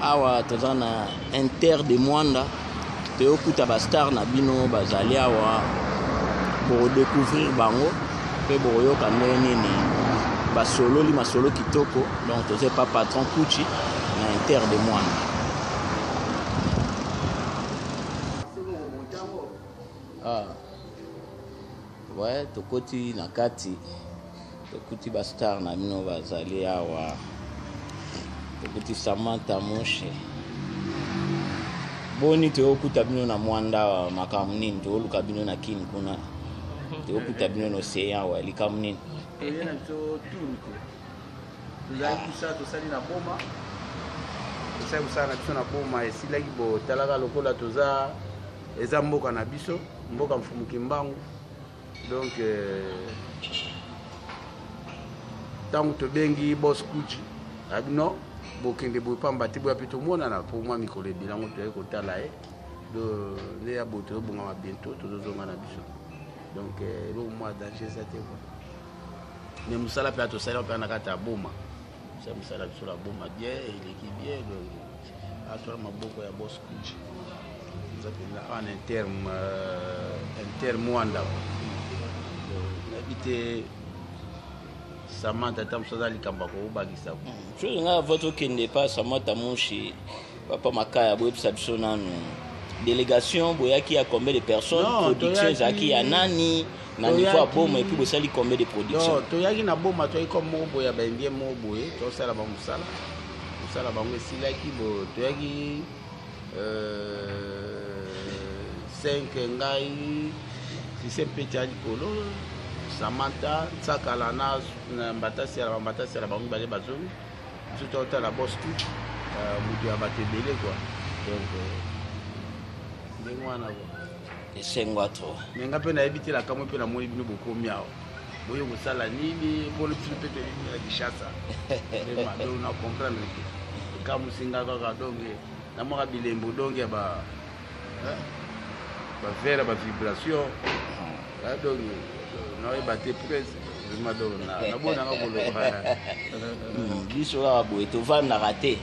Awa toza na Inter de Muanda, toyokuta ba star na bino bazali awa, bokodecouvrir bango mpe bokoyoka ndenge nini basololi masolo kitoko. Donc toza epa patron Kuchi na Inter de Muanda. Ah. Ouais, tokoti na kati tokuti ba star na bino bazali awa, tokuti Samantha Moshe. Boni toyokuta bino na Mwanda awa, makambo nini? Toyoluka bino na Kin kuna, toyokuta bino na océan awa, likambo nini? Toye na biso tour te, tozalaki mosala tosali na Boma, tosali mosala na biso na Boma esilaki. Botalaka lokola toza eza mboka na biso, mboka Mfumu Kimbangu. Donc ntango tobengi boss Kuji, abi non, bokende boye pamba te, boya mpe tomonana mpo mwa mikolo ebele yango toyei kotala ye. Do nde ya boye tozobongama, bientôt tozozonga na biso. Donc eloko mwa danger eza te quoi, mais mosala mpe tosali mpe na kati ya Boma, tosali mosala biso na Boma bien, eleki bien. Donc atwala maboko ya boss Kuji, eza mpenza awa na Inter Mwanda. Nayebi te, Samantha ata mosu aza likambo akobakisa. Soki ngai avo tokende pa Samantha Mushi, papa Makaya, boyebisa biso nanu délégation boyaki ya combien de personnes? Non, production ezalaki ya nani na niveau ya Boma, et puis bosali combien de production? Non, toyaki na Boma, toyaki comme moko boye ya baindien moko boye, tosala bamosala, mosala bango esilaki. Bo toyaki 5: ngai, Sise Mpeti ya likolo, Samantha Nsakala na Mbatasiala. Bambatasiala bango mibale bazongi, biso totala boss tout, moto ya bato ebele quoi. Donc ndenge wana quoi. Esengo to. Me nga mpe nayebi te, lakamwe mpe namoni bino bokomi awa, boye kosala nini? Mpona biso mpe toyebi na Kinshasa. Vraiment, donc na comprendre te, ekamusinga kaka. Donc namwaka bilembo, donc ya ba bavere ya bavibration, donc naoyeba te presse vraiment. Donc nabonanga koloba. Biso kaka boye tovandaka te,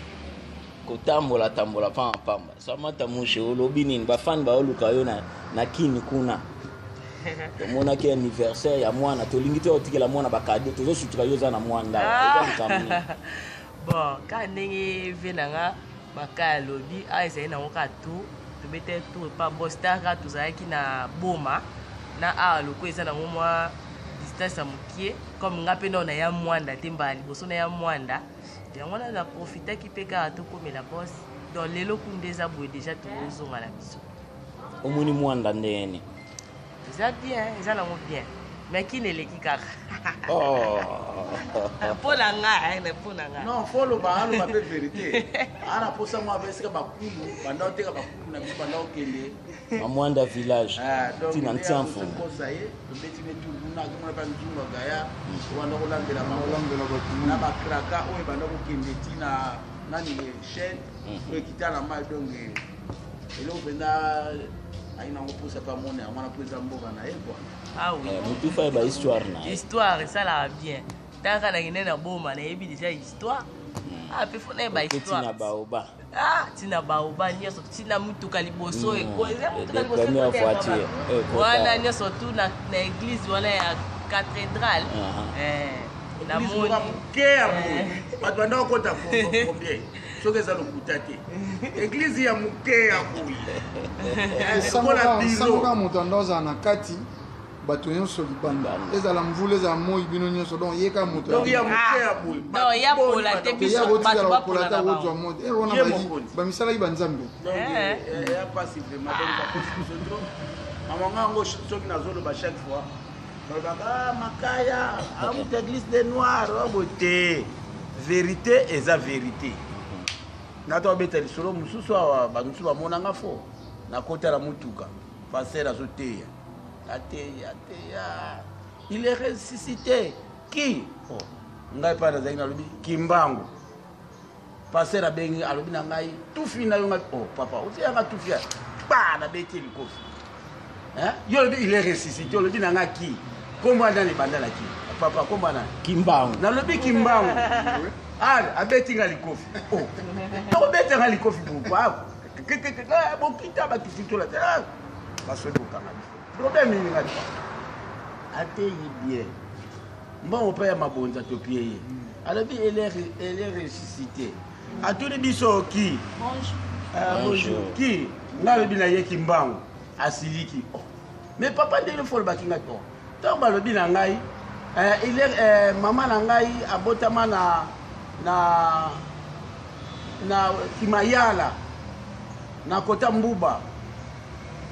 kotambola tambola pamba pamba. Samantha Mushe, olobi nini? Bafani baoluka yo na Kini kuna. Tomonaki anniversaire ya mwana, tolingi te otikela mwana bacadeau, tozosutuka yo oza na Mwanda, eza likambo nini? Bon, kaka ndenge ve na nga Makaya alobi awa, ezali nango kaka tour, tobeta tour epa boss. Taka tozalaki na Boma na awa, loko eza nango mwa distance ya mokie. Comme nga mpe nao naya Mwanda te, mbala liboso naya Mwanda, yango wana na profitaki mpe kaka tokomela boss. Donc lelo kuna eza boye, déjà tozonga na biso. Omoni Mwanda ndenge nini? Eza bien, eza nango bien, mais Kini eleki kaka. Oh. Mpo na nga, mpo na nga. Non, fo oloba, aloba mpe vérité. Ana posa mwa esika bakulu banda oteka, bakulu na biso banda okende. Mamwanda village ntina ntiamfu. Kosa ye, tobeti ne tour kuna, azomona mpe nzungu agaya obanda kolambela bango na bakraka oyo banda kokende ntina nani, chaîne oyo ekita na mai. Donc eloko mpenza ayi nango mposa mpe amona yango wana, mpo eza mboka na ye quoi. Ah oui. Motu fa yeba histoire na ye. Histoire esalaka bien. Taka nakende na Boma, nayebi déjà histoire. Ah, mpe fo nayeba histoire. Ntina baoba. Ah, ntina baoba nyonso, ntina mutuka liboso, eza mutuka liboso voiture wana nyonso tu na église wana ya cathédrale. Namoni moke ya boye, bato banda kokota combien? Soki eza lokuta te, église ya moke ya boye. Sangoka moto anda ozala na kati, bato nyonso libanda, ezala mvula, ezala moi, bino nyonso. Donc ye kaka moto ya moke ya boye. Ya pola te, biso bato bapola te, akozwa moto ere wana bamisalaki banzambe. Ya pasi vraiment. Donc bakosi biso trop. Mama nga yango, soki nazoloba, chaque fois balobaka Makaya amuta église de noir boye te. Vérité eza vérité. Nato abeta lisolo mosusu awa, bato mosusu bamonanga fo nakota na motuka, pasteur azoteya, ateya, ateya: "Il est ressuscité qui?" Oh, ngai mpa nazalaki, nalobi Kimbangu. Pasteur abengi, alobi na ngai: "Tufi na yo." Ngai: "Oh papa, oteyanga tufi ya pa." Nabeti likofi. Yo olobi il est ressuscité, olobi na ngai ki kombo nani? Ebanda na ki, papa, kombo nani? Kimbangu. Nalobi Kimbangu. Ah, abeti nga likofi. Oh. Tokobeta nga likofi pourquoi? Bokita bakifitola te. Ah, basoki kokanga biso. Problème nini nga ateyi bien. Mbongo mpe ya mabonza topie ye. Alobi elle est ressuscitée. Atuni biso ki? Bonjour. Ah, bonjour. Ki? Nga alobi na ye kimbangu. Asiliki. Oh. Mais papa ndenge fo olobaki nga to. Ntango balobi na ngai eh, il est, eh, mama na ngai abotama na na na Kimayala na kota Mbuba,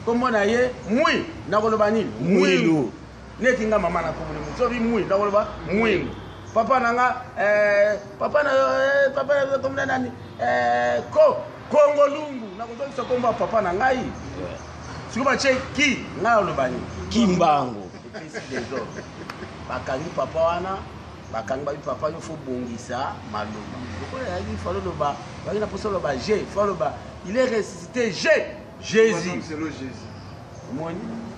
kombo na ye Mwi, nakoloba nini? Mwilu. Neti nga mama na kombo na soki Mwi, nakoloba Mwilu. Papa na nga eh, papa na eh, papa na kombo na nani eh, ko Kongo Lungu, nakozongisa kombo ya papa na ngai. Sikoyo batie ki ngai aloba nini? Kimbangu. Epesi desordre. Bakangi papa wana, bakangi babi papa yo faut bongisa maloba. Lokola ezalaki fallait oloba, bazalaki na posa oloba G, faut oloba il est ressuscité G, Jésus. C'est le Jésus. Omoni?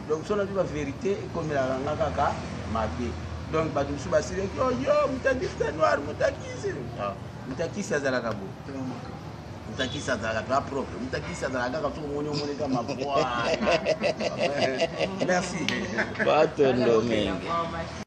Donc soki nabi ba vérité ekomelaka nga kaka mabe. Donc bato mosusu basilaki oh yo mutakisi noir mutakisi. Ah, mutakisi azalaka boye. Mutakisi azalaka kaka propre. Mutakisi azalaka kaka soki omoni omoni kaka mabwa. Merci. Batondo mingi.